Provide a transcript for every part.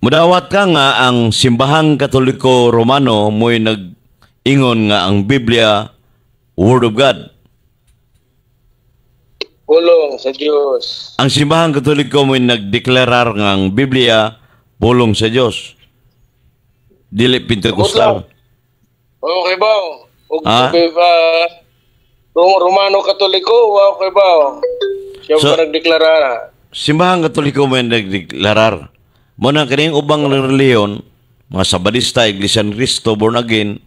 Mudawat ka nga ang Simbahang Katoliko Romano mo'y nag-ingon nga ang Biblia Word of God. Pulong sa Diyos. Ang Simbahang Katoliko mo'y nagdeklarar nga ang Biblia pulong sa Dios. Dili Pentecostal. Okay ba? Og Ah? ba Romano Katoliko, okay ba? Siya So- pa nagdeklara na. Simbahang Katoliko mo'y nagdeklarar. Mo na kining ubang relihiyon, mga Sabadista, Iglesia ni Cristo, Born Again,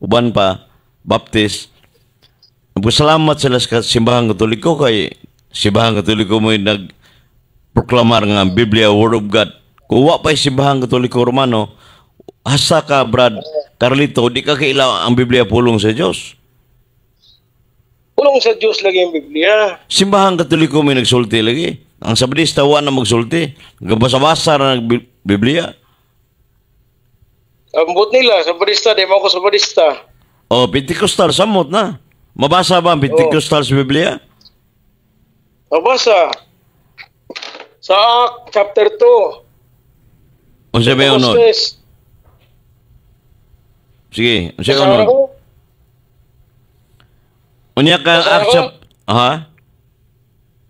uban pa, Baptist, nagpasalamat sila sa Simbahang Katoliko kay Simbahang Katoliko mo'y nagproklamar nga ang Biblia Word of God. Kung wa pa Simbahang Katoliko Romano, hasta ka, Brad Carlito, di ka kaila ang Biblia pulong sa Dios. Pulong sa Diyos lagi ang Biblia. Simbahang Katoliko may nagsulti lagi. Ang Sabadista wa na magsulti. Gabasa-basa na ng Biblia. Ambot nila, Sabadista, di mo ako Sabadista. O, Pentecostal, samot na. Mabasa ba ang Pentecostal sa Biblia? Mabasa. Sa Act chapter 2. Unsa may unod? Pentecostes. Sige, unsa may Basa unod? ako. Unya ka Basa Act ako. Ha?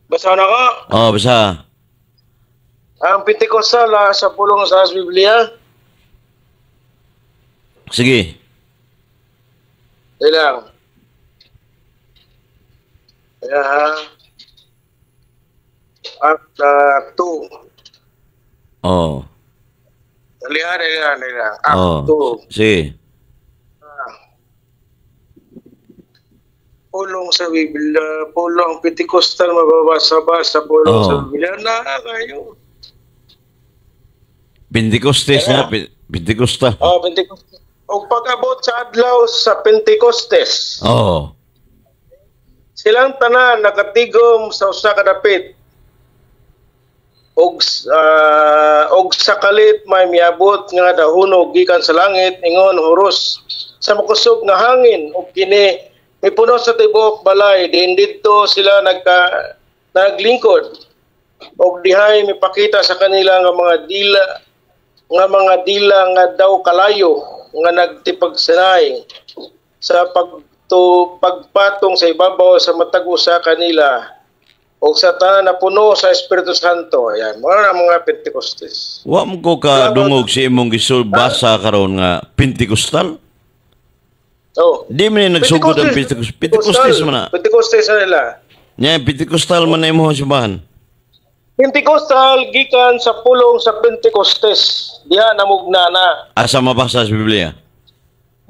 Basa na ka. Oh, basa. Ang Pentecostal sa pulong sa Biblia. Sige. Ilang. Kaya ha. Act 2. Oh. Dalihan, dalihan, dalihan. Act Oh. 2. Sige. Pulong sa Biblia, pulong Pentecostal, mababasa ba sa pulong Oo. Sa Biblia? Na kayo. Pentecostes na, Pentecostal. Oh, Pentecostes. Og pag-abot sa adlaw sa Pentecostes, silang tanan nakatigom sa usa ka dapit. Og sa kalit may miabot nga dahunog gikan sa langit ingon huros sa makusog nga hangin, ug kini mipuno sa tibuok balay diin didto sila naglingkod. Og dihay mipakita sa kanila nga mga dila nga daw kalayo nga nagtipagsanay sa pagpatong sa ibabaw sa matag usa kanila, og sa tanan napuno sa Espiritu Santo. Ayan, mga na mga Pentecostes. Wa mo ko ka dungog si imong gisul basa karon nga Pentecostal. Oh. Di man ni nagsugod ang Pentecostes. Pentecostes man na. Pentecostes na nila. Nya Pentecostal man na imong simbahan. Pentecostal gikan sa pulong sa Pentecostes. Diha namugna na. Asa mabasa sa Biblia?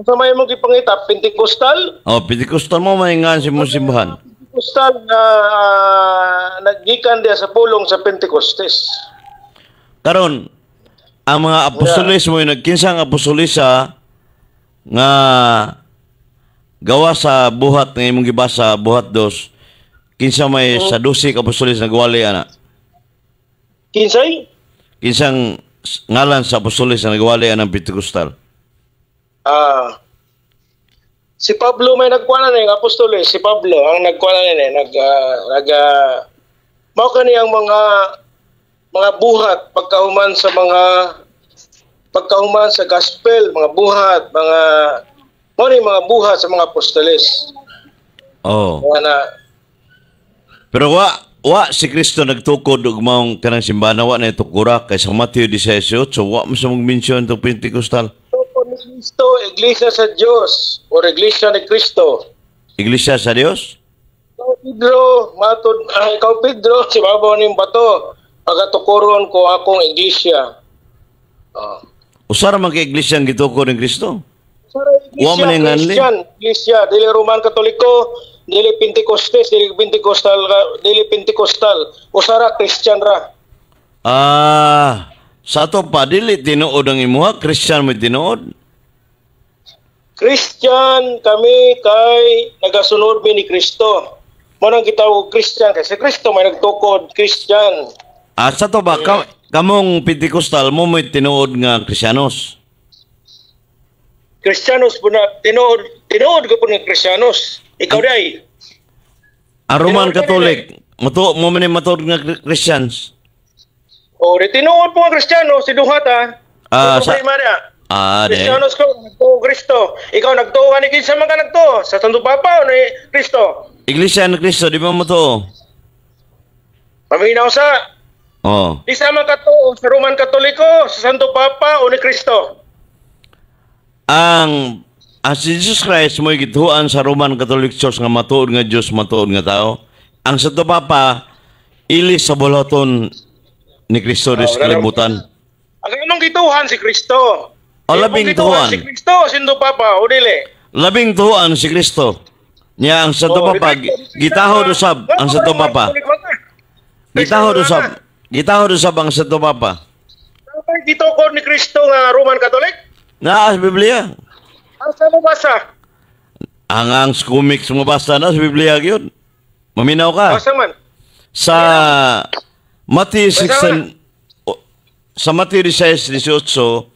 Sa may mong gipangita, Pentecostal? Oh, Pentecostal mo may nga sa imong simbahan. Pentecostal na naggikan diha sa pulong sa Pentecostes. Karon, ang mga apostoles mo nagkinsang apostolisa nga gawa sa Buhat nga imong gibasa, Buhat 2, kinsa may sa 12 ka apostoles nagwali ana? Kinsay? Kinsang ngalan sa apostoles nga nagwali anang Pentecostal? Si Pablo may nagkuha na ni apostoles, si Pablo ang nagkuha na ni nag ah, nag ah, mao kani ang mga buhat pagkahuman sa gospel, mga buhat, mga mao ni mga buhat sa mga apostoles. Mga na. Pero wa si Kristo nagtukod og maong kanang simbahan, wa na itukura kay sa Matthew 18 wa mo sa mention tong Pentecostal. Tukod ni Kristo, Iglesia sa Dios o Iglesia ni Kristo. Iglesia sa Dios? Ikaw, Pedro, matod, ikaw Pedro, sa ibabaw ning bato, pagatukuron ko akong iglesia. Oh. Usa ra man kay iglesia ang gitukod ni Kristo. Sara Wa man iglesia, yung nganli. Christian, iglesia, dili Roman Katoliko, dili Pentecostes, dili Pentecostal, dili Pentecostal. Usara Christian ra. Ah, sa ato pa dili tinuod ang imuha, Christian mo tinuod. Christian kami kay nagasunod mi ni Kristo. Mo nang gitawag Christian kay si Kristo may nagtukod Christian. Ah, sa to ba kamong Pentecostal mo may tinuod nga Kristiyanos? Kristiyanos po na tinuod, tinuod ko po ng Kristiyanos. Ikaw day. Ang Roman Tinuod Catholic, matuo mo man ni matuod nga Christians. O, di tinuod po ang Kristiyano, si duha ta. Ah, Sa problema niya. Ah, di. Kristiyano ko, nagtuo Kristo. Ikaw nagtuo ka ni kinsa man ka nagtuo? Sa Santo Papa o ni Kristo? Iglesia ni Cristo, di ba mo to? Paminaw sa Oh. di sa man katuo sa Roman Katoliko, sa Santo Papa o ni Kristo. Ang si Jesus Christ mo gituan sa Roman Catholic Church nga matuod nga Dios, matuod nga tao. Ang Santo Papa ilis sa buluhaton ni Kristo sa kalibutan. Ang imong gituhan si Kristo. O, labing Imong gituhan tuhan. si Kristo, Santo Papa o dili? Labing tuan si Kristo. Niya ang Santo O, Papa gitahod usab ang Santo Papa. Gitahod usab. Gitahod usab ang Santo Papa. Gitukod ni Kristo nga Roman Catholic? Naa sa Biblia. Asa mo basa? Ang comics mo basta na sa Biblia gyud. Maminaw ka. Asa man? Sa Matthew Basta. 16 sa Matthew 16:18,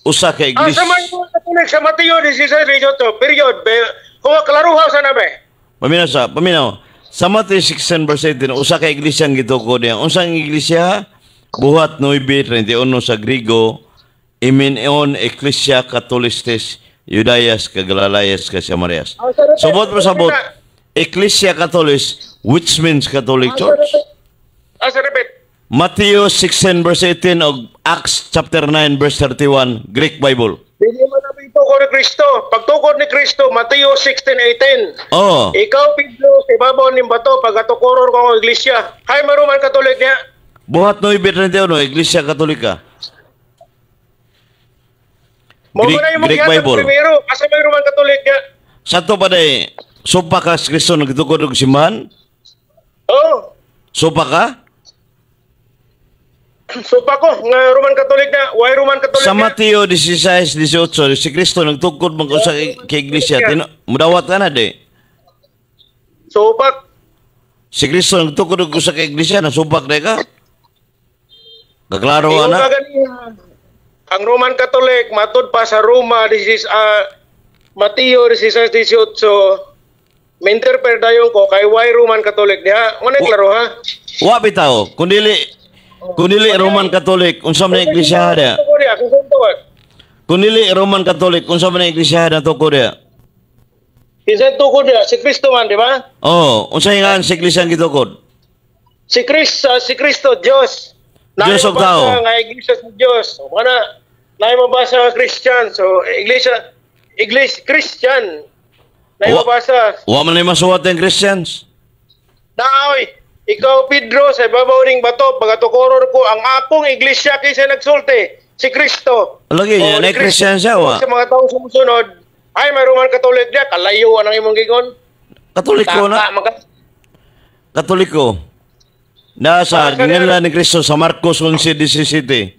usa ka iglesia. Asa man yung Catholic sa Mateo 16:18? Period. Be, kung klaruha sa nabe. Paminaw sa paminaw. Sa Matthew 16 verse 18, usa ka iglesia ang gitukod niya. Unsang iglesia? Buhat 9:31 sa Grigo, imin eon Ecclesia Catholistes Judaias ka Galilaias ka Samarias. So buot mo sabot, Ecclesia Catholis, which means Catholic Church. Asa, repeat. Matthew 16 verse 18 og Acts chapter 9 verse 31, Greek Bible. Dili man na tukod ni Kristo. Pagtukod ni Kristo, Mateo 16:18. Oh. Ikaw, Pedro, sa ibabaw ning bato, pagatukoron ko ang iglesia. Hay maruman Katolik niya. Buhat 9:31, Iglesia Katolika. Mo Greek, na yung Greek gihatag Bible. primero. Asa may Roman Catholic niya? Sa to pa day, supa ka sa Kristo nagtukod og simbahan? Oh. Supa ka? Supa ko nga Roman Catholic na. Why Roman Catholic Sa niya? Mateo 16:18, si Kristo nagtukod man usa kay iglesia. Tino, mudawat ka na di. Supak. Si Kristo nagtukod og usa ka iglesia, nasupak na ka. Kaklaro Ingon na. ka ganiha. Ang Roman Catholic matud pa sa Roma, this is Mateo 16:18. Minterper dayon ko kay why Roman Catholic diha. Mo na klaro ha. Wa bitaw, kun dili Roman Catholic, unsa man ang iglesia diha? Tukod diha, kung saan tukod? Kun dili Roman Catholic, unsa man ang iglesia na tukod diha? Kinsa tukod diha? Si Kristo man, di ba? Oh, unsa nga sa iglesia ang gitukod? Si Kristo Dios. Diyos og tao. Nga iglesia sa Dios. O mana naay mabasa nga Christian. So iglesia Iglesia Christian. Naay mabasa. Wa man ay masuwat ang Christians. Naoy, ikaw Pedro, sa ibabaw ning bato pagatukoron ko ang akong iglesia. Kaysa nagsulti? Si Kristo. Lagi, O, na ni Kristo. Christian siya, wa. Sa mga taong sumusunod, ay may Roman Catholic niya, kalayo ang imong gingon. Katoliko na. Taka, Katoliko. Nasa Ah, ginganlan ni Kristo sa Marcos 11:17.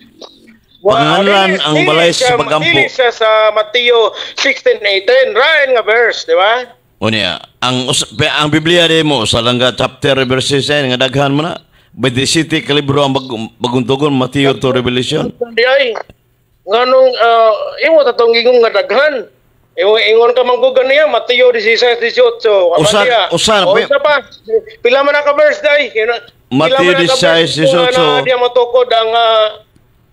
Panganlan ang dili balay sa pagkampo. Dili siya sa Mateo 16:18. Rain nga verse, di ba? O niya, ang Biblia di mo sa lang ka chapter verses eh, nga daghan mo na. 27 ka libro ang bagong tugon, Mateo to Revelation. Di ay nganong imo tatong gingon nga daghan. Imo ingon ka man ko ganiya Mateo 16:18. Usa- usa na O, usa pa. Pila man na ka verse day? Pila Mateo man na ka verse 16:18. nga na diya matukod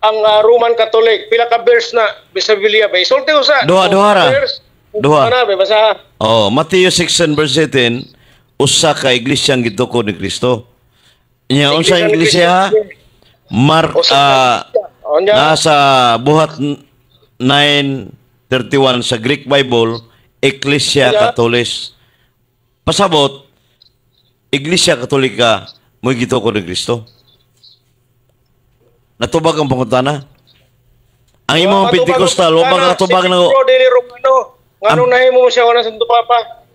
ang Roman Catholic? Pila ka verse na sa Biblia ba? Isulti usa. Duha, duha ra. Verse. Duha. Ano ba basa? Oh, Mateo 16 verse 18, usa ka iglesia ang gitukod ni Kristo. Nya unsa ang iglesia? Mark Usa ka iglesia. O, nya. Nasa Buhat 9:31 sa Greek Bible, Ecclesia Catholis. Pasabot, Iglesia Katolika mo'y gitukod ni Kristo. Natubag ang pangutana. Ang imong Pentecostal, wa ba katubag Si na Pedro dili Romano. Nganong nahimo mo siya wala Santo Papa?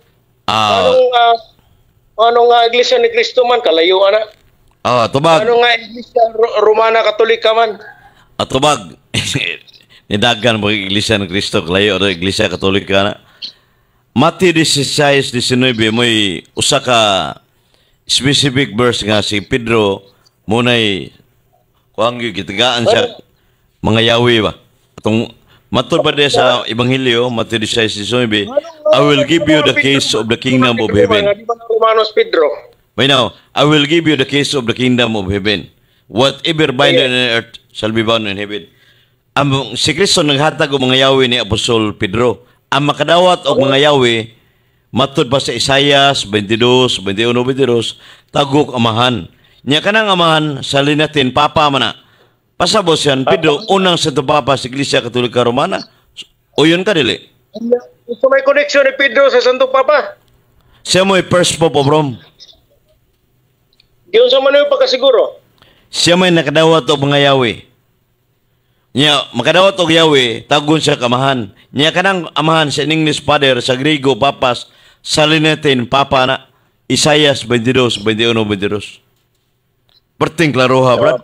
Anong Iglesia ni Cristo man kalayo ana? Ah, tubag. Ano nga Iglesia Romana Katolika man? Atubag. Nidagan mo Iglesia ng Kristo, kalayo o Iglesia Katolika na. Matthew 16:19 mo'y usa ka specific verse nga si Pedro muna'y kuang gitagaan siya mga yawi ba. Atong matud pa diya sa Ebanghelyo, Matthew 16:19, "I will give you the keys of the kingdom of heaven." Di ba na Romanos Pedro? Wait now, "I will give you the keys of the kingdom of heaven." Whatever bind on earth shall be bound in heaven. Ang si Kristo naghatag og mga yawi ni Apostol Pedro. Ang makadawat og mga yawi, matud pa sa Isayas 22, 21, 22, tagok amahan. Nya kanang amahan sa Linatin, papa man na. Pasabot siyan Pedro, unang Santo Papa sa Iglesia Katolika Romana. Uyon ka dili? So may connection ni Pedro sa Santo Papa. Siya mo'y first Pope of Rome. Giunsa man yung pagkasiguro? Siya may nakadawat og mga yawi. Nya makadawat og yawi, tagon siya kamahan. Nya kanang amahan sa English father, sa Griego papas, sa Linatin papa na. Isayas 22, 21, 22. Perting klaroha, brad.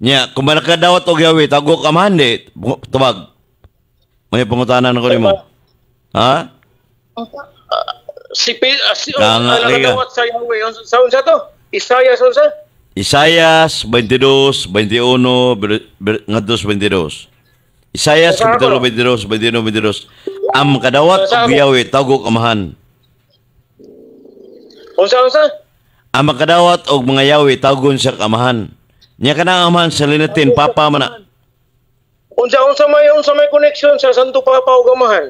Nya, kung nakadawat og yawi, tagok amahan di, tubag. May pangutanan ko nimo. Ha? Si Pedro, si, Kanga, liga. Nakadawat sa Yahweh. Sa unsa to? Isayas unsa? Isayas 22, 21, ngadto 22. Isayas Basa kapitulo ako. 22, 21, 22. Ang makadawat Basa og ako. Yahweh tawgok amahan. Unsa unsa? Ang makadawat og mga Yahweh tawgon siya amahan. Nya kanang amahan sa Linatin papa man na. Unsa may connection sa Santo Papa ug Amahan?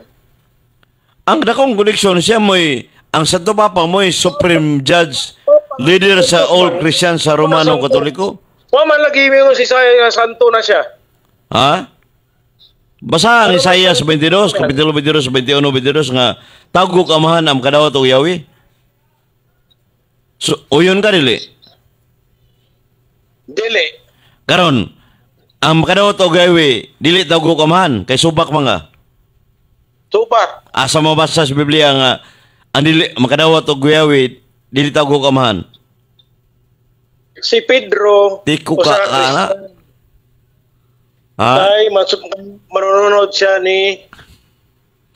Ang dakong koneksyon siya mo'y ang Santo Papa mo'y supreme judge, leader sa all Christian sa Romano Katoliko. Wa man lagi mingon si Isaiah nga santo na siya. Ha? Basa ang Isaiah 22, Kapitulo 22, 21, 22 nga tawgok amahan ang kadawat og Yahweh. So, uyon ka dili? Dili. Karon, ang makadawat og Yahweh, dili tawgok amahan kay subak mga. Tupat. Asa mabasa sa Biblia nga ang dili makadawat og Yahweh, dili tawgok amahan? Si Pedro Tiko usa ka ka ka na. Kristiyan, Ha? ay manunod siya ni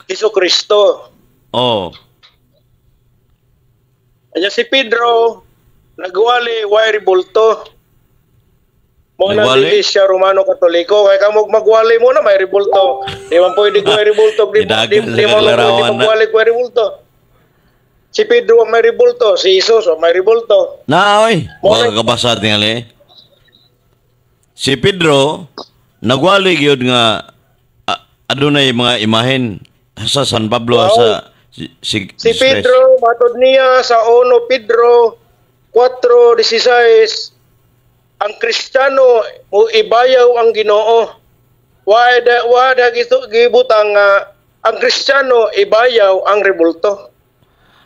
Hesus Kristo. Oh. Kanya si Pedro nagwali way rebulto. Mo na Nagwali? dili siya Romano Katoliko kay kamog magwali mo na may rebulto. Di man pwede ko rebulto, di Gidagan di, sa di mo na pwede kaglarawan na. magwali ko rebulto. Si Pedro ang may rebulto, si Jesus ang may rebulto. Na oy, baka kabasa tingali. Si Pedro nagwali gyud nga adunay mga imahen sa San Pablo sa si Si Jesus Christ. Pedro, matod niya sa 1 Pedro 4:16, ang Kristiyano mo ibayaw ang Ginoo. Wa da gibutang nga ang Kristiyano ibayaw ang rebulto.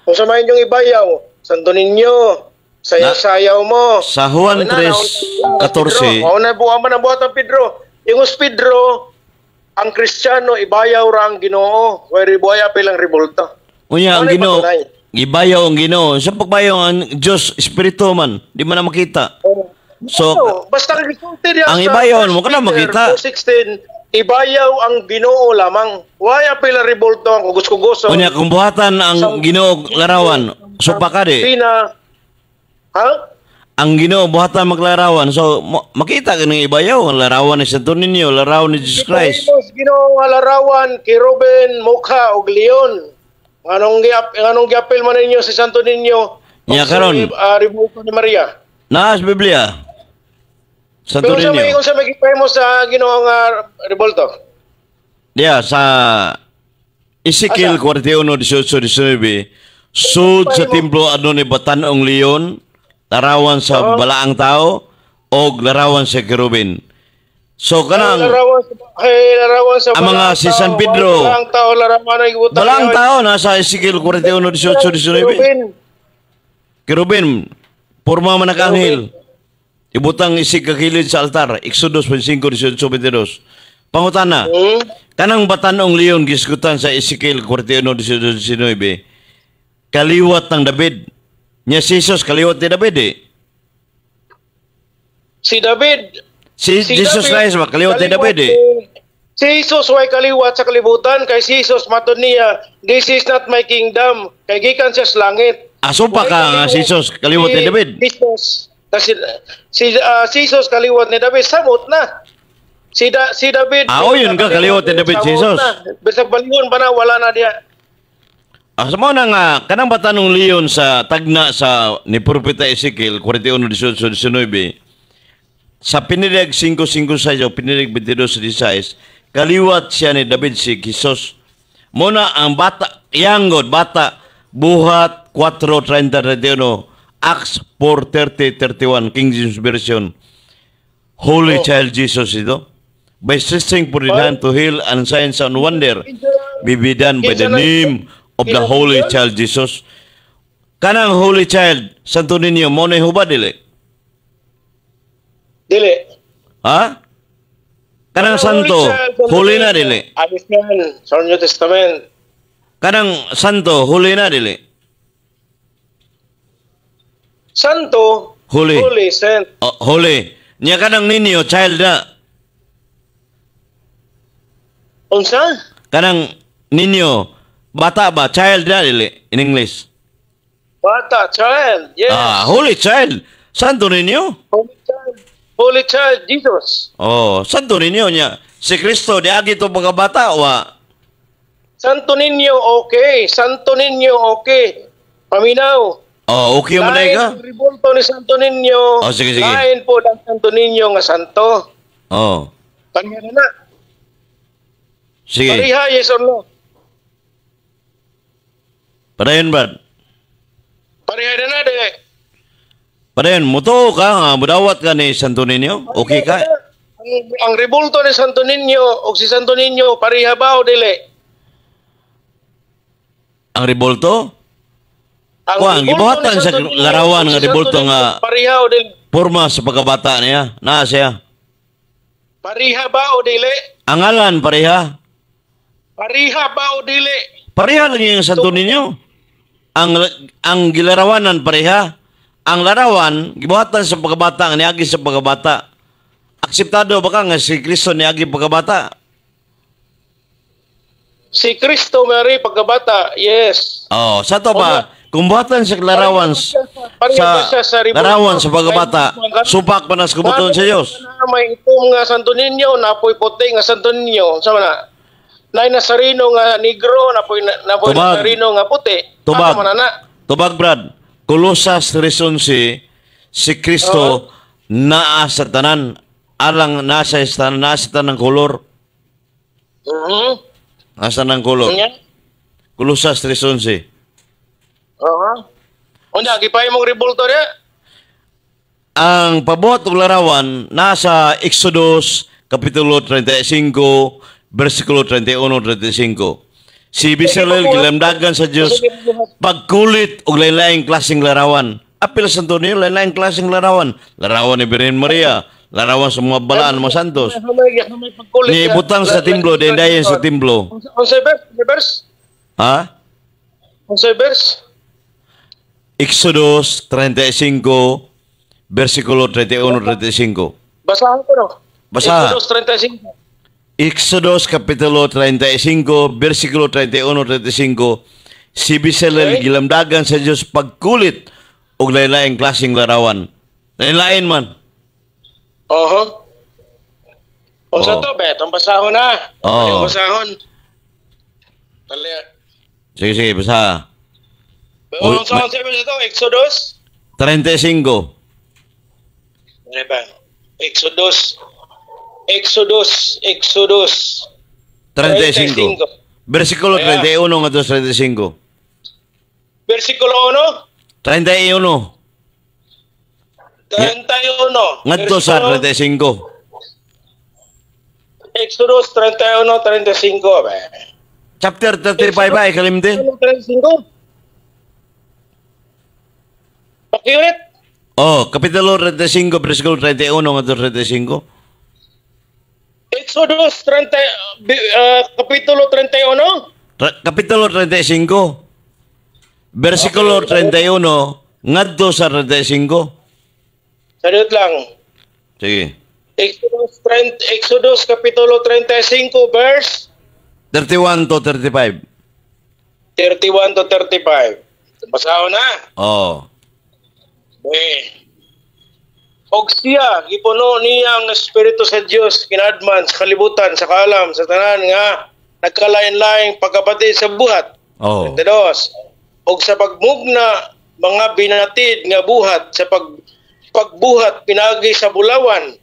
Kung sa may inyong ibayaw, Santo Niño, sayaw-sayaw mo. Sa Juan 3:14. Mao na buwa man ang buhat ang Pedro. Ingos Pedro, ang Kristiyano ibayaw ra ang Ginoo, way ribuaya pilang rebulto. Unya ang Ano Ginoo, patunay? gibayaw ang Ginoo. Sa pagbayaw ang Diyos espiritu man, di man na makita. So No, basta ang gisulti niya ang sa ibayaw, mo ka na 1 Peter makita. 2:16, ibayaw ang Ginoo lamang. Way apil ang rebulto ang kugos-kugoso. Unya kung buhatan ang Ginoo larawan, supa ka di. Pina. Ha? Ang Ginoo buhatan maglarawan. So makita ka ng ibayaw ang larawan ni Santo Niño, larawan ni Jesus Christ. Gipahimos Ginoo nga larawan Kerubin, mukha og leon. Nganong giapil man ninyo si Santo Niño? Nya Og si, karon. Rebulto ni Maria. Naa sa Biblia. Santo Pero sa may Niño. kung sa may gipahimos sa Ginoo nga rebulto. Yeah, sa Ezekiel Asa? 41, 18, 19, sud sa templo adunay batan-ong leon, larawan sa balaang tao, og larawan sa kerubin. So kanang larawan sa hey, larawan sa ang mga balaang si San tao, Pedro. Balaang tao larawan ay gibutang Balaang niya. tao nasa Ezekiel 41, 18, 19. Kerubin. Kerubin, porma man anghel. Ibutang isig kakilid sa altar, Exodus 25, 18, 22. Pangutana, kanang batan-ong leon gisgutan sa Ezekiel 41, 18, 19, kaliwat ng David. Nya si Jesus kaliwat ni David eh. Si David. Si, Si Jesus David, Christ ba kaliwat ni David eh. Si Jesus way kaliwat sa kalibutan kay si Jesus matod niya, "This is not my kingdom," kay gikan siya sa langit. Aso pa ka nga si Jesus kaliwat ni Si David. Jesus kasi si Jesus kaliwat ni David, samot na. Si David. Ah, oh, yun ka, kaliwat ni David, Samot Jesus. na. Bisag balihon pa na wala na diya. Ah, sa mao na nga kanang batanong leon sa tagna sa ni Propeta Ezekiel 41, 18, 19, Sa Pinideg 5:56 o Pinideg 22:16, kaliwat siya ni David si Jesus. Muna ang bata, yanggod, bata, Buhat 4:30-31, Acts 4:30-31, King James Version. Holy Child Jesus ito. By stretching for the hand to heal and signs and wonder be done by the name of the Holy Child Jesus. Kanang Holy Child, Santo Niño, mo na hubad, dili? Dili. Ha? Kanang santo, holy na, dili? Ayos yan. Sa New Testament. Kanang santo, holy na, dili? Santo, Holy. Holy Saint. Oh, holy. Nya kanang ninyo, child na. Unsa? Kanang ninyo, bata ba, child na, dili? In English. Bata, child. Yes. Ah, holy child. Santo Niño. Holy Child. Holy Child, Jesus. Oh, Santo Niño niya. Si Kristo, diagi to pagkabata, wa? Santo Niño, okay. Santo Niño, okay. Paminaw. Oh, okay man Lain ka. ang rebulto ni Santo Niño. Oh, sige, sige. Lain po ang Santo Niño nga santo. Oh, Pareha na na. Sige. Pareha, yes or no? Padayon, Brad. Pareha na na, di. Padayon, mutuo ka nga, mudawat ka ni Santo Niño? Okay ka? Ang rebulto ni Santo Niño o si Santo Niño, pareha ba o dili? Ang rebulto? Ang Kuan, rebulto gibuhatan ni sa Santo Niño larawan o nga si Santo rebulto Niño, nga pareha o dili? porma sa pagkabata niya. Naa siya. Pareha ba o dili? Ang ngalan pareha. Pareha ba o dili? Pareha lang yung Santo Niño. Ang gilarawanan pareha. Ang larawan gibuhatan sa pagkabata nga niagi sa pagkabata. Akseptado ba ka nga si Kristo niagi pagkabata? Si Kristo Mary pagkabata, yes. Oh, sa to ba kung buhatan sa larawan Pareha sa ba siya sa rebulto? Larawan sa pagkabata, supak pa na sa kabubut-on sa Dios. Na may itom nga Santo Niño, napoy puti nga Santo Niño. Sa na? Nay Nazareno nga negro, napoy Tubag. Nazareno nga puti. Tubag. Ano man na? Tubag, Brad. Colosas 3:11, si Kristo naa sa tanan alang nasa tanang kolor. Nasa tanang kolor. Unya? Colosas 3:11. Oo. Unya, gipay mong rebulto niya? Ang pabuhat og larawan nasa Exodus kapitulo 35 versikulo 31 35. Si Bezalel gilamdagan sa Dios pagkulit og lain-laing klaseng larawan. Apil sa Santo Niño, lain-laing klaseng larawan. Larawan ni Birhen Maria, larawan sa mga balaan, mga santos. May pagkulit Ni ibutang sa templo, dayon sa templo. Unsay verse? Unsay verse? Ha? Unsay verse? Exodus 35 versikulo 31 35. Basahan ko no. Basahan. Exodus 35. Exodus kapitulo 35 versikulo 31 35, si Bezalel gilamdagan sa Dios pagkulit og lain-laing klaseng larawan. Lain-lain man. Oho. Unsa Oo. To, bet? Ang basahon na. Oo. Ang basahon. Tali. Sige, sige, basa. Uy, Unsa unsa verse ito? Exodus? 35. Ano ba? Exodus. Exodus. Exodus. 35. Versikulo 31 ngadto sa 35. Versikulo 1? 31 31. ngadto sa 35. Exodus 31, 35. Ba? Chapter 35 ba ikalimte? 35. Pakiulit. Oh, kapitulo 35 versikulo 31 ngadto sa 35. Exodus 30, kapitulo 31. Kapitulo 35 versikulo 31 ngadto sa 35. Salut lang. Sige. Exodus 30, Exodus kapitulo 35 verse 31 to 35. 31 to 35. Basahon na. Oh. Eh. Og siya, gipuno niya ang Espiritu sa Dios kinadman sa kalibutan, sa kaalam, sa tanan nga nagkalain-laing pagkabati sa buhat. Oh. 32. Og sa pagmugna mga binatid nga buhat sa pagbuhat pinagi sa bulawan.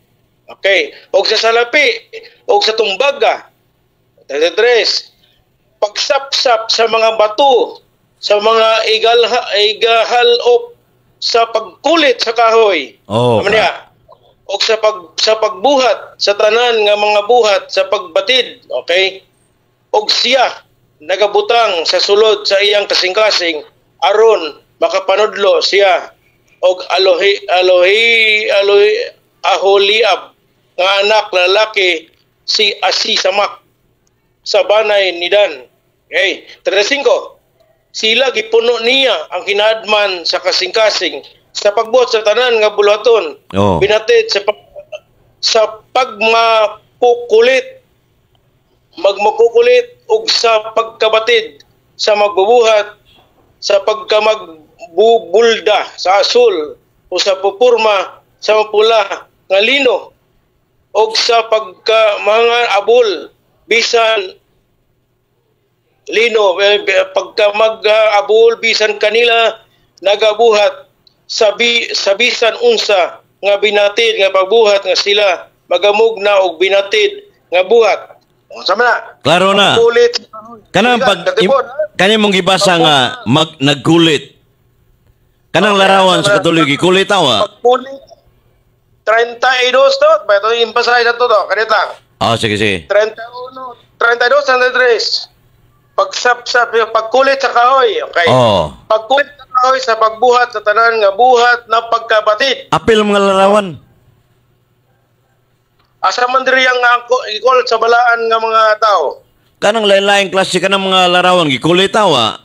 Okay. Og sa salapi, og sa tumbaga. 33. Pagsapsap sa mga bato, sa mga igahalop, sa pagkulit sa kahoy. Ano niya? Og sa pagbuhat sa tanan nga mga buhat sa pagbatid, okay? Og siya nagabutang sa sulod sa iyang kasing-kasing aron makapanudlo siya og alohi alohi alohi Aholiab nga anak lalaki si Asisamak sa banay ni Dan. Okay, 35. Sila gipuno niya ang kinaadman sa kasing-kasing sa pagbuhat sa tanan nga buluhaton. Binatid sa pagmakukulit, magmakukulit ug sa pagkabatid sa magbubuhat, sa pagkamagbubulda sa asul o sa pupurma sa mapula nga lino og sa pagka mga abol bisan lino, pagka mag-abol bisan kanila nagabuhat sa bisan unsa nga binatid nga pagbuhat nga sila magamugna og binatid nga buhat. Unsa man na? Klaro na. Kulit. Kanang pag kanya mong gibasa nga mag nagkulit. Kanang larawan sa Katoliko gikulit awa. Pagkulit 32 to, ba ito emphasize na to to, kanit lang. Ah, sige sige. 31, 32, 33. Pagsapsap, pagkulit sa kahoy, okay. Pagkulit sa kahoy sa pagbuhat sa tanan nga buhat na pagkabatid. Apil mga larawan. Asa man diri ang ikol sa balaan nga mga tao? Kanang lain-laing klase kanang mga larawan gikulit awa.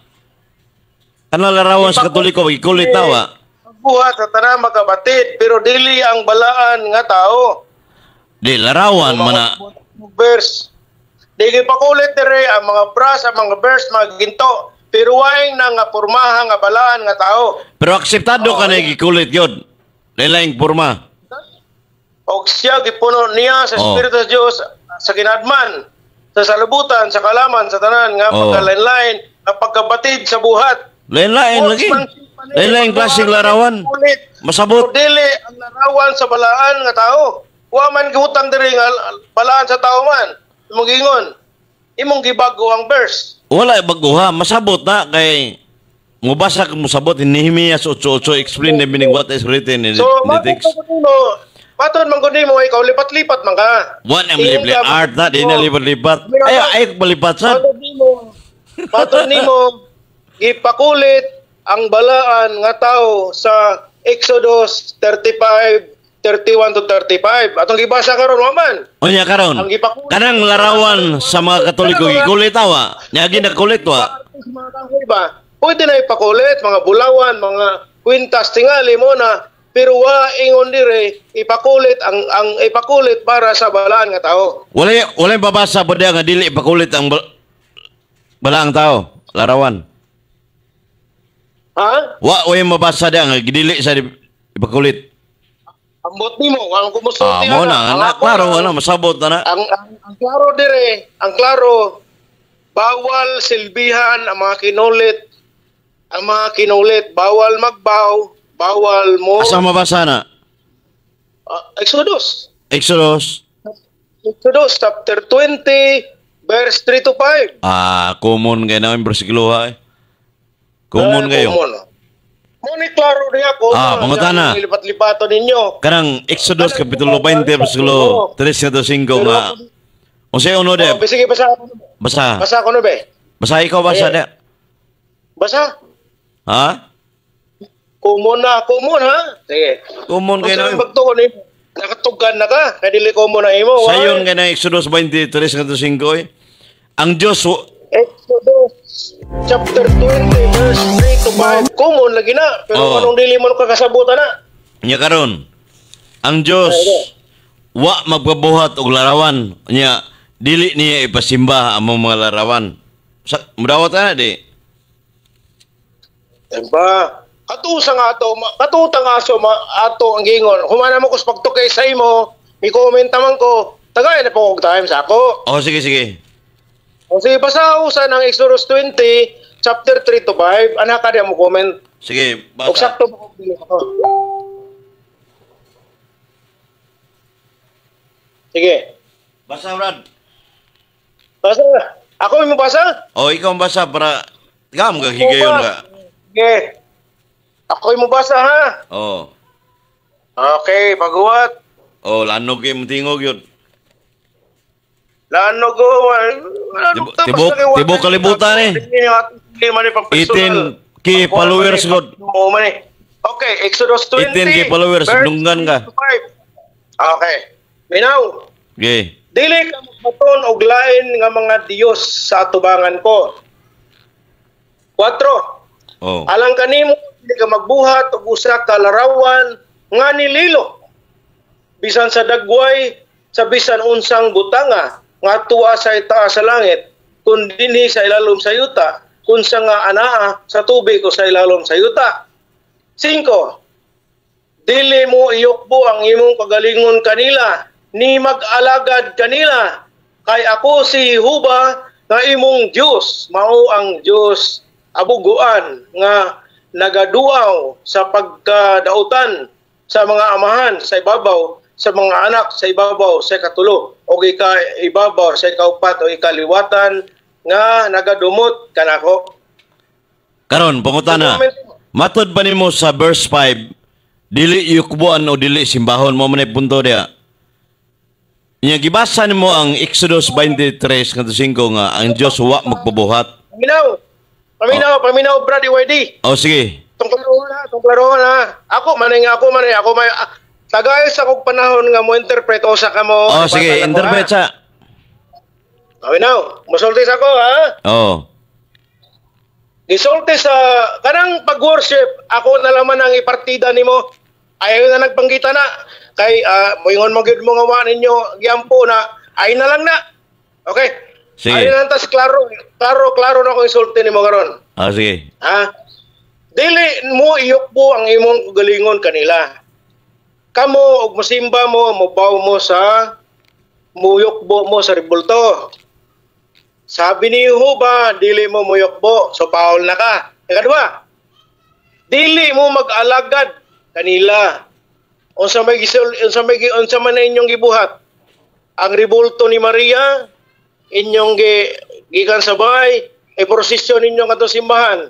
Kanang larawan sa Katoliko gikulit awa. Pagbuhat sa tanan makabatid, pero dili ang balaan nga tao. Di larawan man na. Verse. Di gipakulit dire ang mga brass, ang mga verse, mga ginto. Pero waing na nga pormaha nga balaan nga tao. Pero akseptado ka na gikulit yun. Lain-laing porma. Og siya gipuno niya sa Espiritu sa Dios sa kinadman, sa salubutan, sa kalaman, sa tanan nga pagkalain-lain, nga pagkabatid sa buhat. Lain-lain lagi. Lain-laing klaseng larawan. Kulit. Masabot. Pero dili ang larawan sa balaan nga tao. Wa man gihutang diri nga balaan sa tao man. Imong gingon. Imong gibago ang verse. Wala baguha, masabot na kay mubasa ka mosabot in Nehemiah 8:8, explain the meaning what is written in So, the text. Matod man gud nimo, ikaw lipat-lipat man ka. One am libre art na di na lipat-lipat. Ay ay malipat sad. Matod nimo gipakulit ang balaan nga tao sa Exodus 35 31 to 35. Atong gibasa karon, wa man. Unya karon. Ang gipakulit Kanang larawan sa mga Katoliko gikulit awa. Nya ginakulit wa. Sa mga kahoy ba? Pwede na ipakulit mga bulawan, mga kwintas tingali mo na, pero wa ingon dire ipakulit ang ipakulit para sa balaan nga tao. Wala wala babasa po diya nga dili ipakulit ang balaang tao, larawan. Ha? Wa wala mabasa diya nga dili sa ipakulit. Ambot nimo, wa ko musulti Ah, mo na, ana. anak, klaro wala masabot na na. Ang klaro dire, ang klaro, bawal silbihan ang mga kinulit, ang mga kinulit, bawal magbaw, bawal mo Asa mabasa na? Ah, Exodus. Exodus. Exodus chapter 20 verse 3 to 5. Ah, common kay na yung bersikulo ha, eh. Common Ah, kayo. Common. Mo ni klaro niya ko. Ah, pangutana. Lipat-lipato ninyo. Kanang Exodus kapitulo 20 bersikulo 3 to 5 nga. Unsay uno de? Oh, sige, basa. Basa. Basa ko no be. Basa ikaw, basa Eh. de. Basa. Ha? Common na, common ha. Sige. Common kayo Unsa na. may pagtuon ni nakatugkan na ka, kay dili common na imo. Sayon kay na Exodus 23 to 5 eh. Ang Diyos Exodus chapter 20 verse 3 to 5. Common lagi na, pero anong dili mo kakasabutan na? Nya karon. Ang Diyos wa magpabuhat og larawan. Nya dili niya ipasimba ang mga larawan. Sa mudawat na di. Diba? Katusa nga ato, katuta nga aso ma, ato ang gingon. Humana mo kus pagtukay sa imo, mi comment man ko, tagay na po og time sa ako. Oh, sige sige. O sige, basa usa ng Exodus 20 chapter 3 to 5, anak ka di mo comment. Sige, Og basa. sakto ba kung dili ako? Sige. Basa, Brad. Basa. Ako mo basa? O, ikaw ang basa para ikaw ang higayon ka. Sige. Ako mo basa ha. Oh. Okay, paghuwat. Oh, lanog kay mo tingog yun. Lanog ko. Lanog ta, basta Tibok kalibutan eh. Hindi man eh, pang personal. 18K followers god. Oo man eh. Okay, Exodus 20. 18K followers, verse dunggan ka. 5. Okay. Minaw. Okay. Dili ka magbaton og lain nga mga Dios sa atubangan ko. 4. Oh. Alang kanimo dili ka magbuhat og usa ka larawan nga nililo bisan sa dagway, sa bisan unsang butanga nga tuwa sa itaas sa langit, kun dinhi sa ilalom sa yuta, kun sa nga anaa sa tubig o sa ilalom sa yuta. 5. Dili mo iyukbo ang imong kagalingon kanila, ni mag-alagad kanila, kay ako si Jehova nga imong Dios, mao ang Dios abuguan nga nagaduaw sa pagkadautan sa mga amahan sa ibabaw sa mga anak sa ibabaw sa ikatulo o ika ibabaw sa ikaupat o ikaliwatan nga nagadumot kanako. Karon, pangutana. Matod ba nimo sa verse 5, dili yukbuan o dili simbahon mo man ay punto diya? Nya gibasa nimo ang Exodus 23 ngadto 5 nga ang Dios wa magpabuhat. Paminaw. Paminaw, paminaw, Brad EYD. Oh, sige. Tong klaro na, tong klaro na. Ako man nga ako man ako may tagay sa kog panahon nga mo interpret o sa kamo. Oh, sige, interpret sa. Paminaw, musulti sa ako ha. Oh. Gisulti sa kanang pag-worship, ako na laman ang ipartida nimo. Ayaw na nagpanggita na kay moingon mo gyud mo nga wa ninyo giampo na ay na lang na. Okay. Sige. Ay na lang tas klaro, klaro, klaro na akong isulti nimo karon. Ah, sige. Ha? Dili mo iyukbo ang imong kagalingon kanila. Kamo og mosimba mo, mobaw mo sa muyukbo mo sa rebulto. Sabi ni Jehova, dili mo muyukbo, so paul na ka. Ikadua, dili mo mag-alagad kanila. Unsa may gisul, unsa may unsa man na inyong gibuhat? Ang rebulto ni Maria inyong gikan sa bahay, e prosesyon ninyo ngadto simbahan.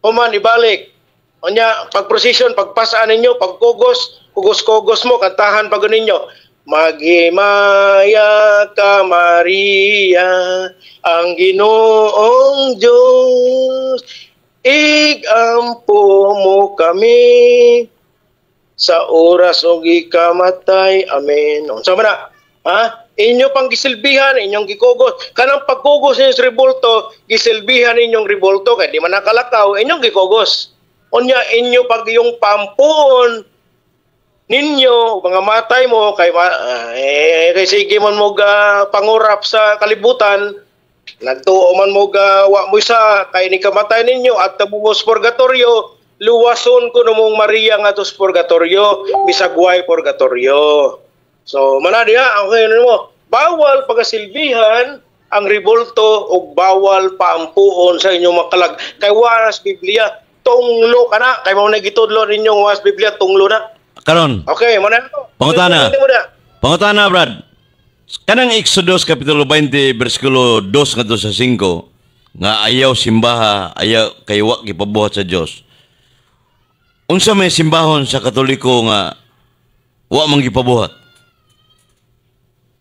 Human ibalik. Unya pag prosesyon, pagpasaan ninyo, pagkugos, kugos-kugos mo, kantahan pag ninyo. Maghimaya ka Maria, ang Ginoong Diyos, igampo mo kami sa oras og ikamatay. Amen. Unsa man na? Ha? Inyo pang gisilbihan, inyong gikugos. Kanang pagkugos ninyo sa rebulto, gisilbihan ninyong rebulto kay di man nakalakaw, inyong gikugos. Unya inyo pag yung pampuon ninyo, mga matay mo kay kay sige man mo ga pangurap sa kalibutan, nagtuo man mo ga wa mo isa kay ni kamatay ninyo at mo sa purgatorio, luwason ko mong Maria nga to sa purgatorio, bisag way purgatorio. So mana diha okay nimo. Bawal pagasilbihan ang rebulto ug bawal paampuon sa inyong makalag. Kay wa sa Biblia, tunglo ka na. Kay mao na gitudlo ninyo wa sa Biblia, tunglo na. Karon, Okay, mo na to. Pangutana. Mo na. Pangutana, Brad. Kanang Exodus kapitulo 20 bersikulo 2 ngadto sa 5 nga ayaw simbaha, ayaw kay wa gipabuhat sa Dios. Unsa may simbahon sa Katoliko nga wa man gipabuhat?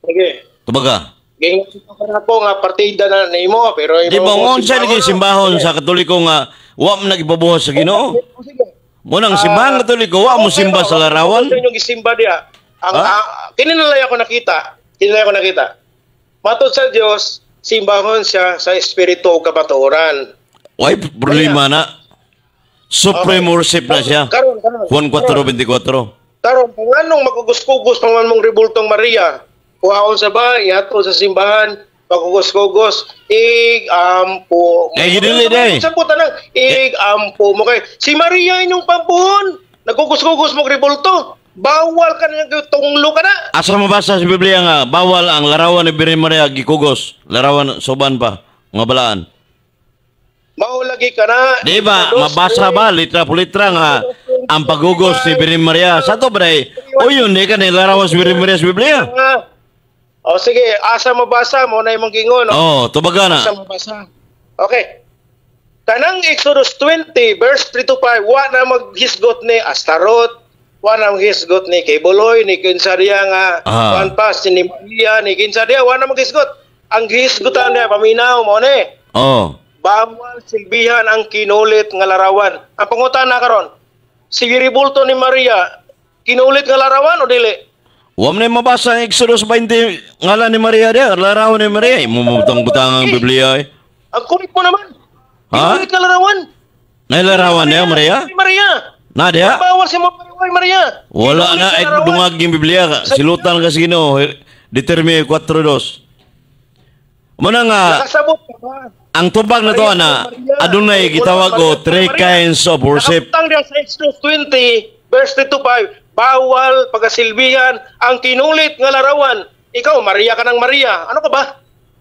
Sige. Tubaga. Gingon ko na po nga partida na nimo pero Di ba unsa lagi simbahon sa Katoliko nga wa man nagipabuhat sa Ginoo? Sige. Mo nang simbahan Katoliko wa mo simba sa larawan? Ako sa inyong gisimba diha. Ang Ha? Kini na lang ako nakita. Kini na lang ako nakita. Matod sa Dios, simbahon siya sa espiritu ug kamatuoran. Way problema na. Supreme worship na siya. Karon, karon. Juan 4:24. Karon, kung anong magugos-kugos pa man mong rebultong Maria, kuhaon sa bahay, ihatod sa simbahan, pagugos-kugos, ig-ampo mo. Eh, gidili day. Sa puta nang, ig-ampo mo kay. Si Maria inyong pampuhon, nagugos-kugos mong rebulto. Bawal ka na, tunglo ka na. Asa mabasa sa Biblia nga bawal ang larawan ni Birhen Maria gikugos, larawan soban pa mga balaan. Mao lagi ka na. Di ba mabasa ba litra po litra nga ang pagugos ni Birhen Maria sa to ba day? O yun di ka ni larawan si Birhen Maria sa Biblia. Nga, O sige, asa mabasa mo na imong gingon, no? Oh, tubaga na. Asa mabasa. Okay. Kanang Exodus 20 verse 3 to 5, wa na maghisgot ni Astaroth, wa na maghisgot ni Quiboloy, ni kinsa diya nga kuan pa si ni Maria, ni kinsa diya, wa na maghisgot. Ang gihisgutan niya, paminaw mo ni. Bawal silbihan ang kinulit nga larawan. Ang pangutana karon, si Rebulto ni Maria, kinulit nga larawan o dili? Wa man na mabasa ang Exodus 20, ngalan ni Maria diya, larawan ni Maria. Imo mo butang-butang ang Biblia eh. Ang kulit mo naman. Ha? Kinulit nga larawan. Nailarawan niya Maria? Ni Maria. Na diya? Bawal si Maria Maria. Wala Kinulit na nga ay larawan. dungag yung Biblia. Silutan ka sa Ginoo. Deuteronomy 4:2. Muna nga Nakasabot ka ba? Ang tubag na to ana, adunay gitawag og three kinds of worship. Nakabutang diya sa Exodus 20 verse 3 to 5, bawal pagasilbihan ang kinulit nga larawan. Ikaw, Maria ka ng Maria. Ano ka ba?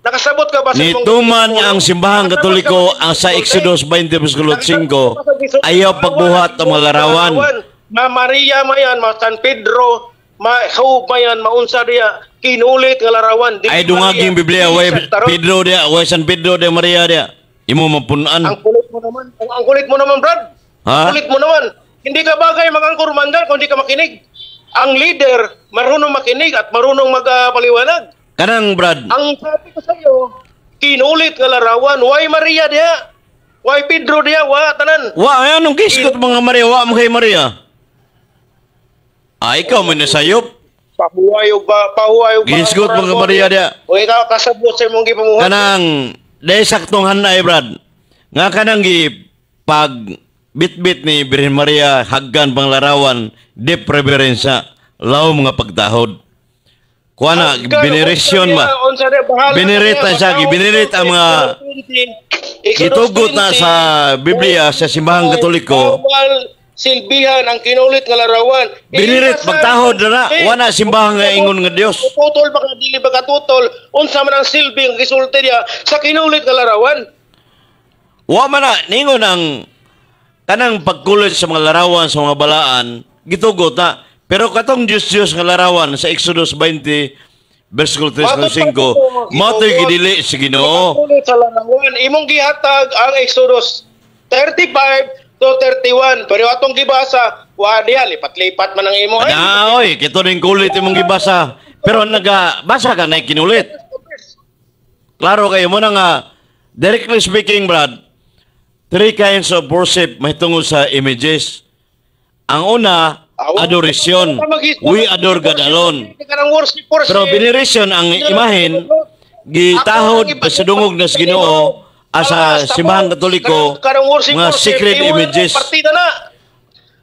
Nakasabot ka ba sa imong Nituman ang Simbahang Katoliko ang sa Exodus 20 versikulo 5, ayaw pagbuhat ang mga larawan. Ma Maria mayan, ma San Pedro, ma Job mayan, maunsa diya, kinulit nga larawan. Dili Ay dungag Maria, yung Biblia, dili way sa tarot. Pedro diya, way San Pedro diya, Maria diya. Imo mapunan. Ang kulit mo naman. Ang kulit mo naman, Brad. Ha? Ang kulit mo naman. Hindi ka bagay mag-angkorman dyan kung hindi ka makinig. Ang leader, marunong makinig at marunong magpaliwanag. Kanang, Brad, Ang sabi ko sa iyo, kinulit nga larawan. Why Maria diya? Why Pedro diya? Wa tanan. Wa ay anong gisgot mga Maria, wa mo kay Maria. Ah, ikaw man nasayop. Pahuway og ba, pahuway og ba. Gisgot mga Maria diya. O ikaw kasabot sa imong gipamuhat. Kanang dahil saktong hanay, Brad. Nga kanang gi pag bitbit ni Birhen Maria haggan pang larawan, deep reverensa law mga pagtahod. Kuha na, beneresyon ba? Binerita siya, gibinerit ang mga gitugot na sa Biblia sa Simbahang Katoliko. Bawal silbihan ang kinulit nga larawan. Binirit, pagtahod na na, wala simbahan nga ingon nga Dios. Putol ba ka, dili ba katutol, unsa man ang silbi nga gisulti niya sa kinulit nga larawan? Wa man na ningon ang kanang pagkulit sa mga larawan sa mga balaan, gitugot na. Pero katong Diyos Diyos nga larawan sa Exodus 20 versikulo 3 hanggang 5, mao to'y gidili sa Ginoo. Pagkulit sa larawan, imong gihatag ang Exodus 35 to 31. Pero atong gibasa, wa diha, lipat-lipat man ang imo. Ay, Na oy, kito ning kulit imong gibasa. Pero naga basa ka na kinulit. Klaro kayo mo na nga, directly speaking, Brad, three kinds of worship mahitungod sa images. Ang una, adoration. We adore God alone. Pero veneration ang imahen, gitahod sa dungog na sa Ginoo asa Simbahang Katoliko, mga secret images. Partida na.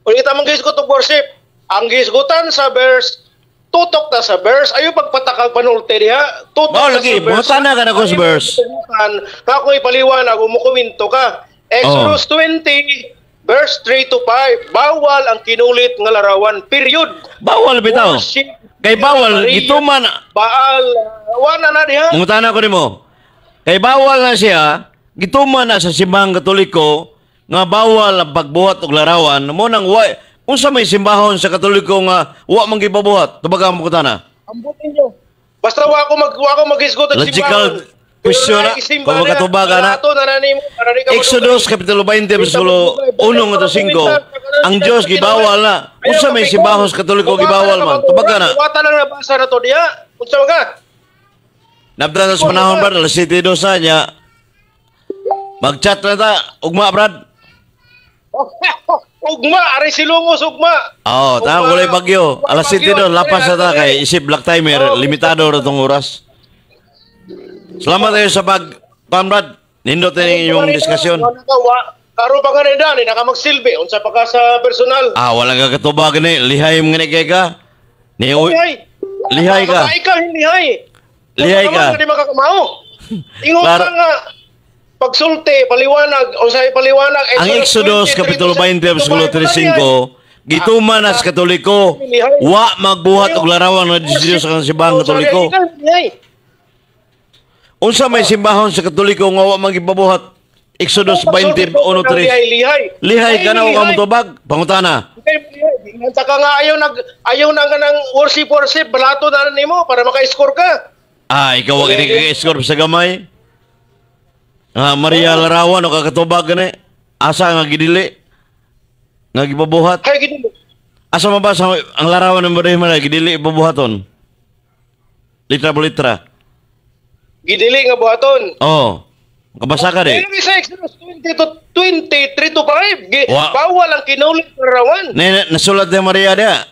Ulit ang gisgot og worship. Ang gisgutan sa verse, tutok na sa verse, ayo pagpatakag panulte diha. Tutok Mao na lagi, sa verse. buhatan na ka na ko sa verse. Nga ako ipaliwanag, umukomento ka. Exodus 20 verse 3 to 5, bawal ang kinulit nga larawan. Period. Bawal bitaw. Worship. Kay bawal, Maria, gituman Baal, wala na diha. Mangutana ko nimo. Kay bawal na siya, gituman na sa Simbahang Katoliko nga bawal ang pagbuhat og larawan, mo nang wa unsa may simbahon sa Katoliko nga wa man gipabuhat? Tubaga mo kutana. Ambot ninyo. Basta wa ko maghisgot og Logical simbahan. Question na, kung makatubag ka na. Exodus kapitulo 20 versikulo 1 ngadto 5, ang Dios gibawal na. Unsa may simbahon sa Katoliko gibawal man? Tubaga na. Wata lang nabasa na to diha. Unsa man ka? Nabdan sa panahon, Brad, alas 7:02 na niya. Mag-chat na ta, ugma, Brad. Ugma, ari silungos ugma. Oo, oh, tama, walay bagyo. Alas 7:02, lapas na ta kay isip black timer, limitado ra tong oras. Salamat tayo sa pag kuan, Brad. Nindot na inyong diskusyon. Karon pa nga ni naka magsilbi unsa pa ka sa personal. Ah, wala ka katubag ni, lihay mo nga ni kay ka. Ni Lihay. Lihay ka. Makaay ka, lihay. Lihay ka. Di makakamao. Ingon ka nga pagsulti, paliwanag, unsay paliwanag? Ang Exodus kapitulo 20 versikulo 35, gituman na sa Katoliko, wa magbuhat og larawan ng Diyos sa simbahang Katoliko. Lihay. Unsa may simbahon sa Katoliko nga wa magipabuhat? Exodus 21:3. Lihay, lihay. Lihay ka na o ka motubag? Pangutana. Sa ka nga ayaw nag ayaw na nga ng worship worship, balato na nimo para maka-score ka. Ah, ikaw wa gani ka-score sa gamay. Ah, Maria larawan o kakatubag gani. Asa nga gidili? Nga gipabuhat? Kay gini. Asa mabasa ang larawan ng Birhen Maria gidili ipabuhaton? Litra po litra. Gidili nga buhaton. Oh. Kabasa ka di. Kaya sa Exodus 20 to 23 to 5. Bawal ang kinulit ng larawan. Na, nasulat ni Maria dia.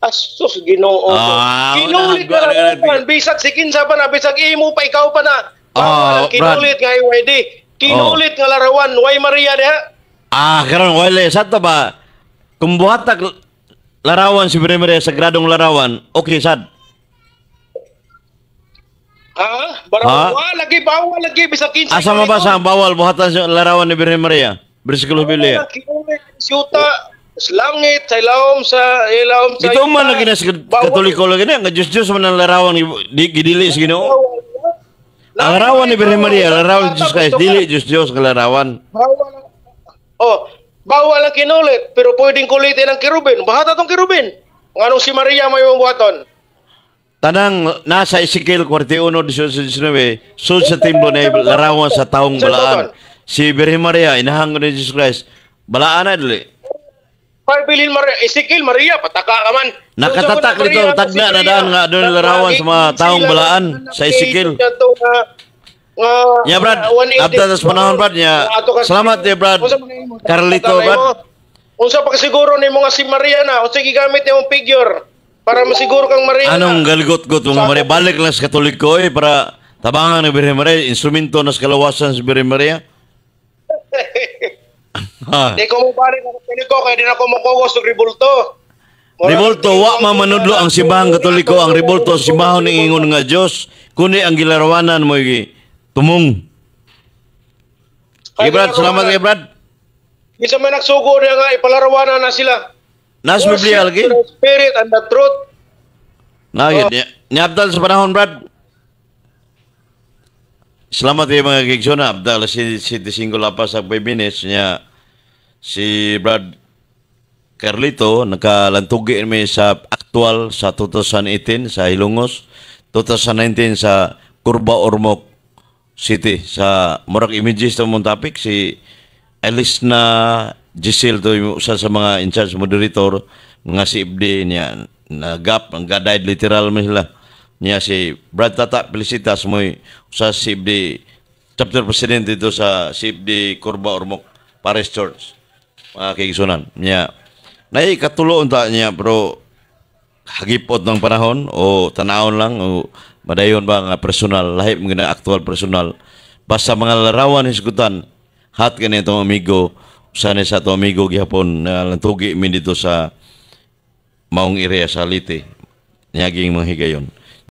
Asus, Ginoo ko. Ah, Kinulit wala, nga larawan. Bisag si kinsa pa na, bisag imo pa, ikaw pa na. Bawal ang kinulit nga IYD. Kinulit nga larawan. Way Maria diha. Ah, karon wala sa ta ba? Kung buhatag larawan si Birhen Maria, sagradong larawan, okay sad. Ha? Bara Ha? wa lagi, bawal lagi bisag kinsa. Asa mabasa ang bawal buhatan sa larawan ni Birhen Maria? Bersikulo Biblia. Kinulit siyuta sa langit, sa ilawom sa Ito man lagi na sa Katoliko lagi na nga Diyos Diyos man ang larawan di gidili sa Ginoo. Ang larawan ni Birhen Maria, larawan ni Jesus Christ, dili Diyos Diyos nga larawan. Bawal. Oh, bawal ang kinulit, pero pwedeng kulitin ang kerubin. Bahata tong kerubin. Nganong si Maria may buhaton? Tanang nasa Ezekiel 41:18, sud sa templo na larawan sa taong balaan. Si Birhen Maria, inahang ni Jesus Christ, balaan na dili. Pabilin Maria, Ezekiel Maria, pataka ka man. Nakatatak nito, tagna na daan nga doon larawan sa mga taong balaan sa Ezekiel. Ya Brad, abta sa panahon, Brad nya. Salamat ya, Brad. Carlito, Brad. Unsa pa siguro nimo nga si Maria na? Unsa gigamit nimong figure para masiguro kang Maria Anong na? galigot-got mga Maria? Balik lang sa Katoliko eh, para tabangan ng Birhen Maria, instrumento na sa kalawasan sa Birhen Maria. Ha. Di ko mo balik ng Katoliko kaya di na ako mukogos og rebulto. Rebulto, wa manudlo ang simbahang Katoliko. Ang rebulto, simbahon ng ingon nga Diyos, kundi ang gilarawanan mo tumong. Okay, Brad, salamat kay Brad. Bisa man nagsugo niya nga ipalarawanan na sila. Nas Biblia lagi. The Spirit and the truth. Nagit, niabdal sa panahon, Brad. Salamat kay mga kigsona. Abdal si 5 lapas sa 5 minutes niya si Brad Carlito nakalantugi mi sa aktual sa 2018 sa Hilongos, 2019 sa Curva Ormoc City sa murag images to mong topic. Si Alice na Giselle to yung usa sa mga in charge moderator, mga si Ibdi niya na gap ang died literal man sila niya. Si Brad Tata Felicitas mo'y usa si Ibdi chapter president dito sa CFD Curva Ormoc Parish Church, mga kaigsunan niya. Nay katulo unta niya pero hagipot ng panahon o tanawon lang o madayon ba nga personal lahi mo gina actual personal. Basta mga larawan hisgutan hat kani itong amigo, usa ni sa atong amigo gihapon na lantugi mi dito sa maong area sa Leyte niaging mga higayon.